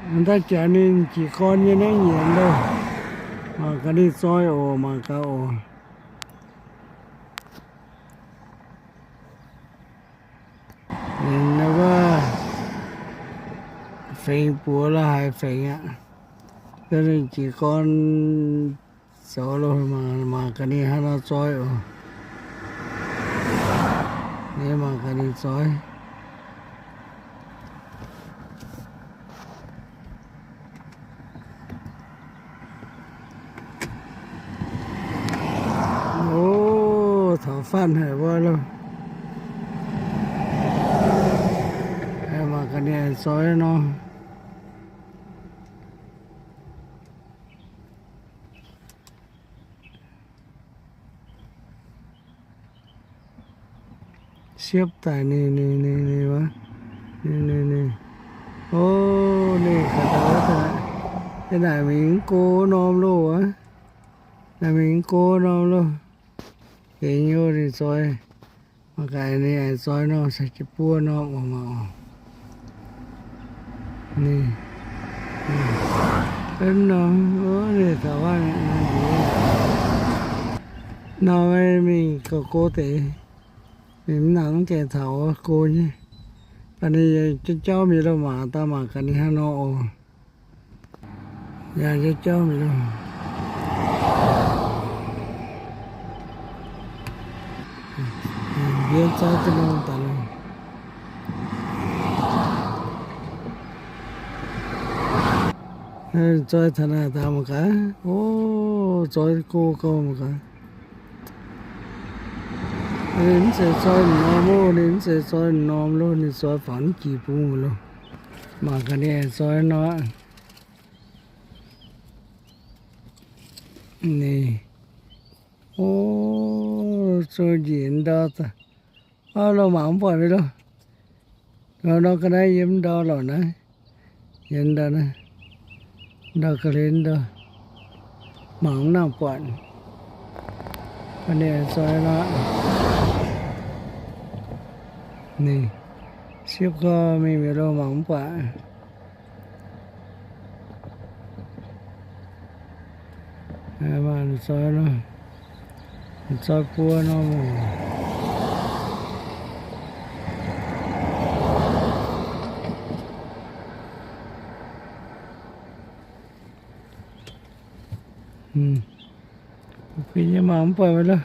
Daaih jaax ninh jiez gorn nyei naaiv nyienx loh. Mangc gaax ninh zoi oc, mangc gaax oc. Ninh wuov fengx buoz la'haaix fengx aqv. Ninh jiez gorn zoux loh, mangc gaax ninh hnangv nor zoi oc. Ninh mangc gaax ninh zoi. O, taux fatv haic wuov loh. Mangc gaax ninh zoi nor. Siepv daaih ninh, ninh, ninh, ninh, ninh, ninh. O, ninh ga'ndauh wuov daaih. Yie naaic mingh mv go norm loh wuov. Naaic mingh mv go norm loh. Gengh nyei ninh zoi. Mangc gaax ninh aengx zoi nor, sai jienv buo norm oc, mangc oc. Ninh, ninh, ninh taux wuov, nor mingh gauh go deix. Ninh mv nangc mv gaengh taux wuov go nyei. Baac ninh jauv jauv mingh loh, mangc daaih mangc gaax ninh hnangv nor oc. Yaac jauv jauv mingh loh. Mbienv zorqv jienv norm daaih loh. Zoi taux naaic daaih mangc gaax. O, zoi go gauh mangc gaax. Ninh mv zeiz zoi m'norm oc, ninh mv zeiz zoi m'norm loh, ninh zoi faaux jiex bung loh. Mangc gaax ninh aengx zoi nor. Ninh, o, zoi njiec ndau. O, loh mangc mv buatc mingh loh. Nor ga'naaiv yiem ndau lorqc naaiv. Yiem ndau naaiv. Ndau ga'hlen ndau. Mangc mv nangc buatc. Ninh zoi nor. Ninh siepv gau mingh mingh loh mangc mv buatc. Mangc zoi nor, zoi buo norm oc. Kuv nyei mangc mv buatc mingh loh.